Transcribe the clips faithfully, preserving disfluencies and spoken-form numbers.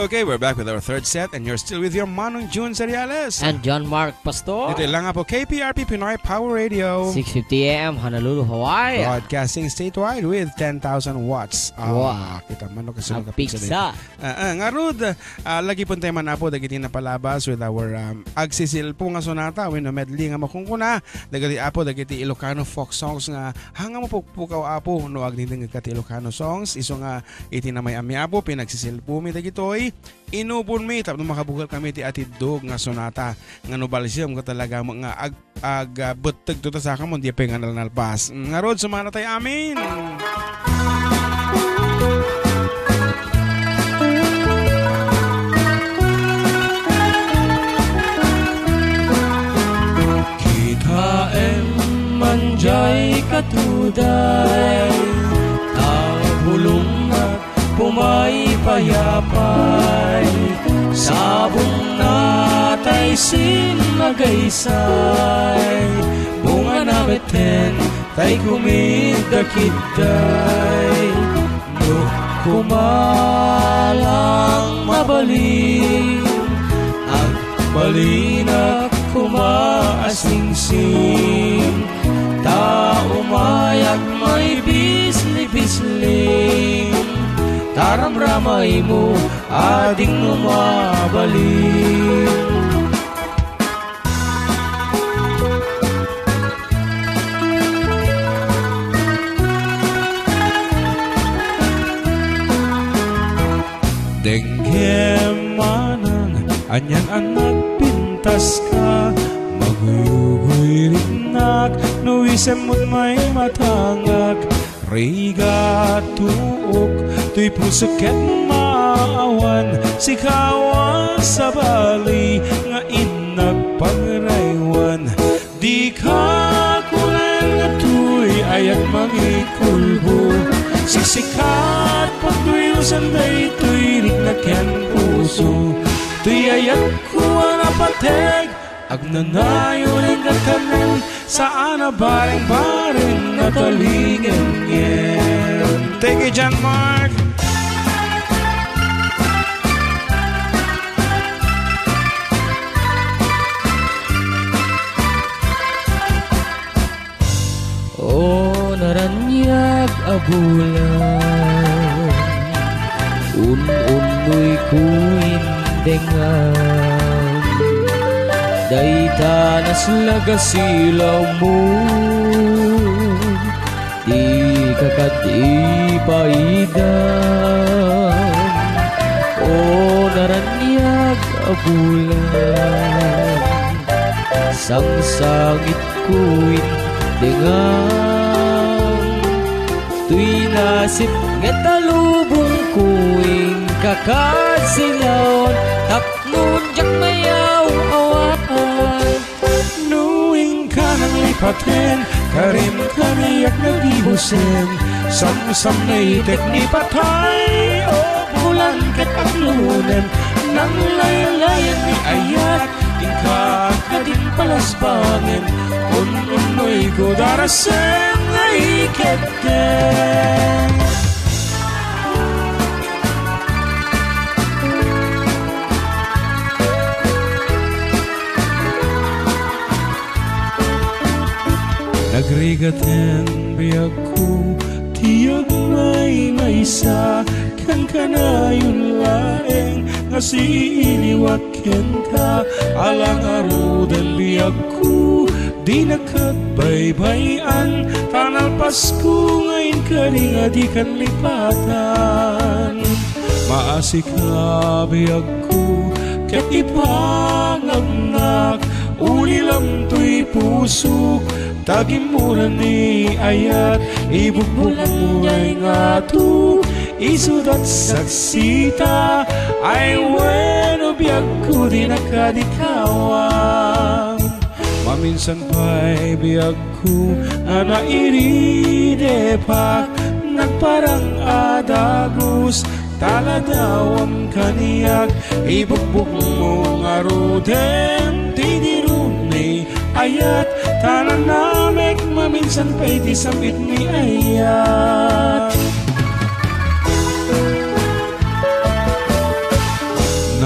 Okay, we're back with our third set, and you're still with your Manong Jun Seriales. And John Mark Pastor. Dito lang po, K P R P Pinoy Power Radio. Six fifty A M, Honolulu, Hawaii. Broadcasting statewide with ten thousand watts. Ah, wow. Kita man, no, kasi ang magkapigsa piksa. Ah, ah, ngarud, ah, lagi po tayo man, Apo, dagiti napalabas with our, um, agsisilpo nga sonata, wenno medley nga makunkuna, dagiti, Apo, dagiti Ilocano folk songs nga, hanga mo pukpukaw, Apo, no agdingdingngegka ti Ilocano songs, isu nga iti namay-ami, Apo, pinagsisilpomi dagitoy, inubonmi tapno makabukel kami ti atiddog nga sonata nga no balsem ka talaga nga ag-, ag-, ah, bettegto ta saka mo, di pay nga nalnalpas. Mm, ngarud, sumana tayo, amin. Kitaem man jay katuday, ta bulongnak, pumaypayapay, sabong natay sin magaysay, bungana metten tay kumidakidday. No kumalang mabalin, agbalinak kuma a singsing, ta umayak maibisli-bisling, ta ramramaymo a dingno mabalin. Denggem manang anian a nagpintaska, maguyugoy rinnak, no wisem met maimatangak, rigat tuok toy pusok ket maawan, sika a sabali nga innak pangraywan. Dika kunen nga toy ayat mangikulbo, siksikat pagduyosan daytoy rikna ken puso. Toy ayatko a napateg, agnanayon nga kanen, saan a bareng-bareng natalingenngen. Thank you, John Mark. O naraniag a bulan, un-unnoyko indengam, dayta naslaga silawmo, dika kad ipaidam. O naraniag a bulan, sangsangit ko indengam. Toy nasipnget a lubongko inka kad singaon, tapno diak mayaw-awan. No inka nanglipaten, karim kaniak nagibusen, samsam naitek ni patay, o bulan ket aglunem, nanglaylayen ni ayat, inka kadin palasbangen, un-unnoyko darasem nga iketdeng. Nagrigaten biagko ti agmaymaysa, ken kanayon laeng nga siiliwak kenka, ala ngaruden biagko, dinak agbaybay-an, ta nalpasko nga inkari nga dikan lipatan. Maasika biagko, ket ipangagnak, ulilam toy pusok, ta gimmuren ni ayat, ibugbog mo ngay ngato, isudat saksita, ay wenno biagko, dinak kadikawan. Maminsan pay biagko, nga nairidepak, nagparang a dagus, ta ladawam kaniak, ibugbog mo ngaruden ti dirum ni ayat, ta nanamek maminsan pay ti sam-it ni ayat.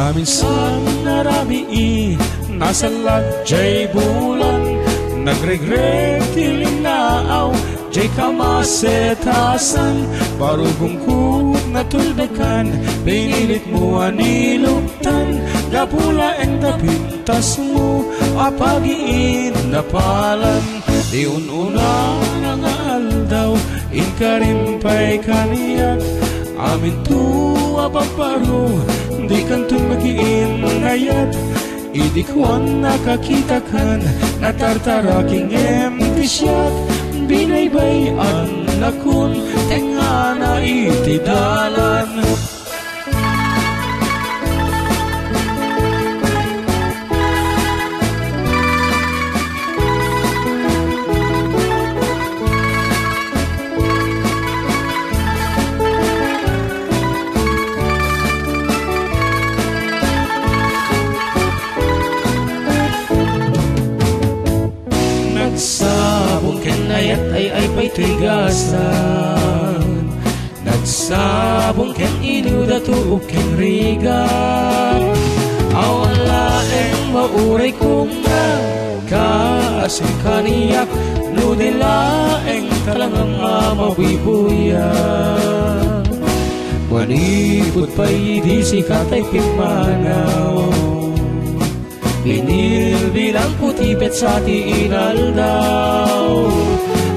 Aminsan a rabii, nasallag jay bulan, nagregreg ti linnaaw jay kamasetasan. Barugongko natulbekan, pinilitmo a niluktan, gapu laeng ta pintasmo a pagiinnapalan. Ti un-una nga aldaw, inkarin pay kaniak, aminto a babbaro, dikanto makiinnayat. Idi kuan a kakitakan, natartaraki ngem ti siak, binaybay-annakon, tengngana iti dalan. Nagsabong ken ayat ay-ay pay toy gasat. Nagsabong ken iliw, datuok ken rigat. Awan laeng mauray koma, kaasing kaniak, no di laeng talangam a mabuybuya. Manipud pay idi sika tay pimmanaw. Binilbilangko ti petsa ti inaldaw.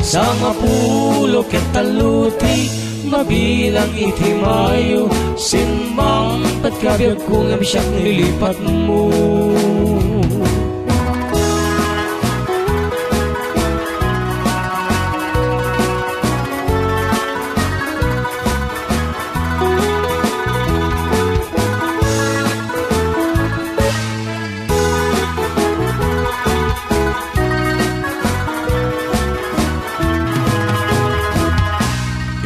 Sangapulo ket tallo ti mabilang iti Mayo. Simmangpet ti biagko ngem siak nilipatmo.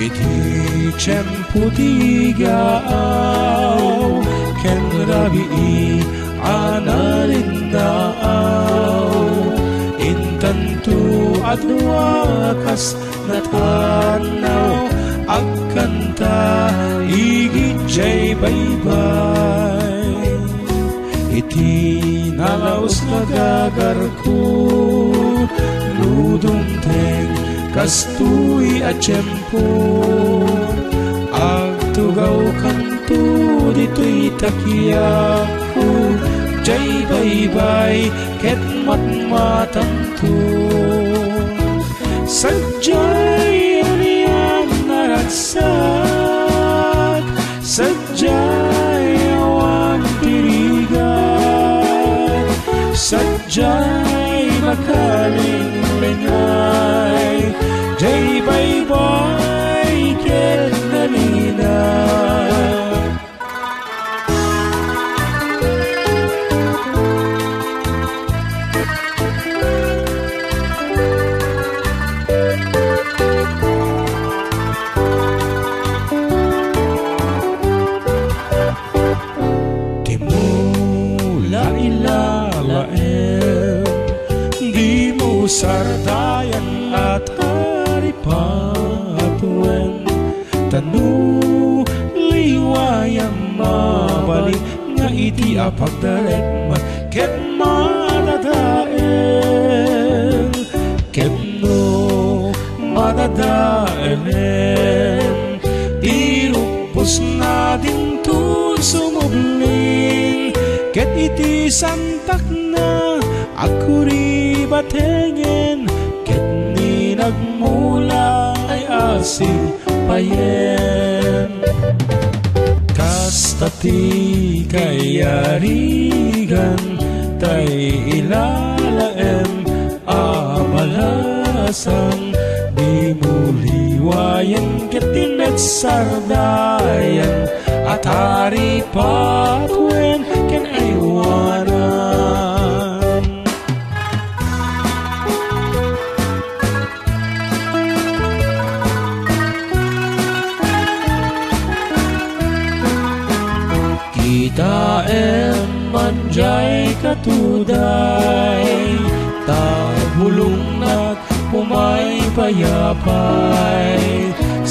Iti tiempo ti gaaw ken rabii a nalinnaaw, intanto a dua kas natanaw, agkanta igid jay baybay. Iti nalaus nga gagarko, no dumteng kastoy a tiempo, agtugawkanto ditoy takiakko, jay baybay ket matmatanto. Sadiay anian a ragsak, sadiay awan ti rigat, sadiay makalinglingay, jay baybay ket nalina. Dimo la ilalaem, dimo sardayan a taripatuen. Ta no liwayan, mabali nga idi a pagdarek man ket madadael, ket no madadaelen ti rukbosna dinton sumubling, ket iti santakna agkuribatengen, ket ni nagmula ay asi payen. Kasta ti kayarigan tay ilalaem a balasan, dimo liwayen ket di met sardayan a taripatuen ken aywanan. Kitaem man jay katuday, ta bulongnak umay pay apay.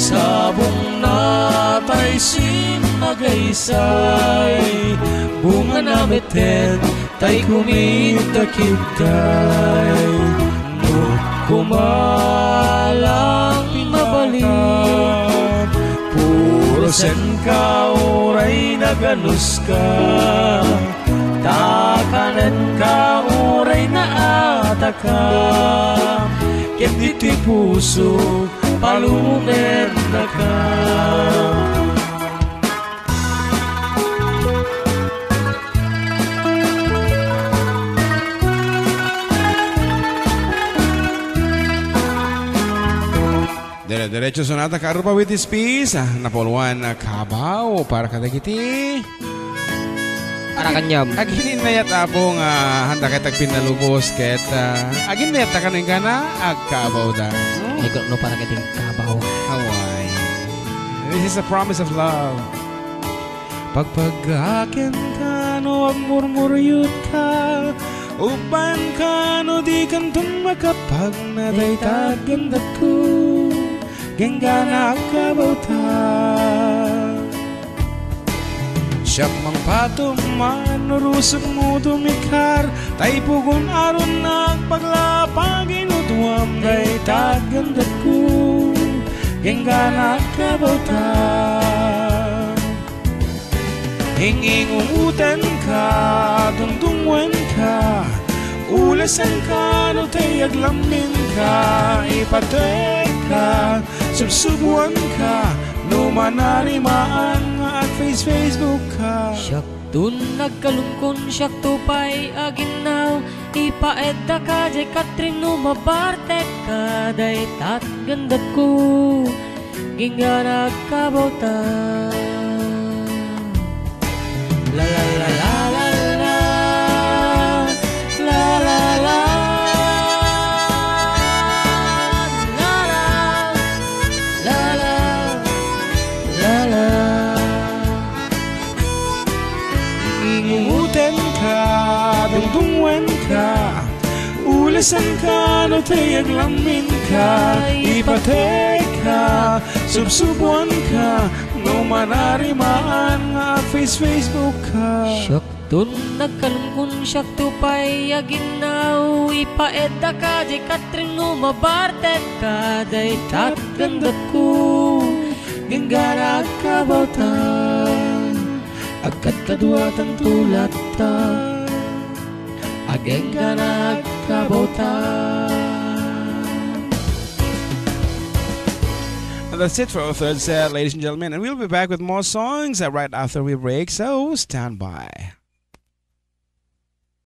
Sabong na tay simmagaysay, bungana metten tay kumita kitay. No kumalang mabalik, puro senka uray naganuska. Ta kanenka uray naataka, ket ditoy puso, palumennaka. Dire-diretso sonata, Karupa with his piece, ah, Napulwan a Kabaw para kadagiti Para kaniam. Aginnayat, Apo, nga handa ket agpinnalubos ket, ah, aginnayat ta kano inggana agkabawda. Ay, no, para kadagiti kabaw. Hawaii. This is a promise of love. Pagpaggaken kano agmurmuryot ka, uban kano di kanton makapagna dayta aggendatko, genggana agkabawta. Siak mangpatumman no rusokmo tumikar, tay pugon aron agpagla paginuduam dayta aggendatko, genggana agkabawta. Ingingumutenka, dungdungngoenka, ulesenka no tay aglamminka, ipatekka, subsubuanka, no manarimaan nga ag-face-Facebook ka. Siakton nagkalungkon, siakto pay aginnaw, ipaeddaka diay Catherine no mabartekka, dayta aggendatko. Genggana agkabawta. La, la, la, la, la, la. La, la, la. La, la. La, la. La, la. Ingumutenka, dungdungngoenka, ulesenka no tay aglamminka, ipatekka, subsubuanka, no manarimaan nga ag-face-Facebook ka. Siakton nagkalungkon, siakto pay aginnaw, ipaeddaka diay Catherine no mabartekka, dayta aggendatko, genggana agkabawta. Agkadkadua tanto latta, agenggana agkabawta. And that's it for our third set, ladies and gentlemen. And we'll be back with more songs, uh, right after we break, so stand by.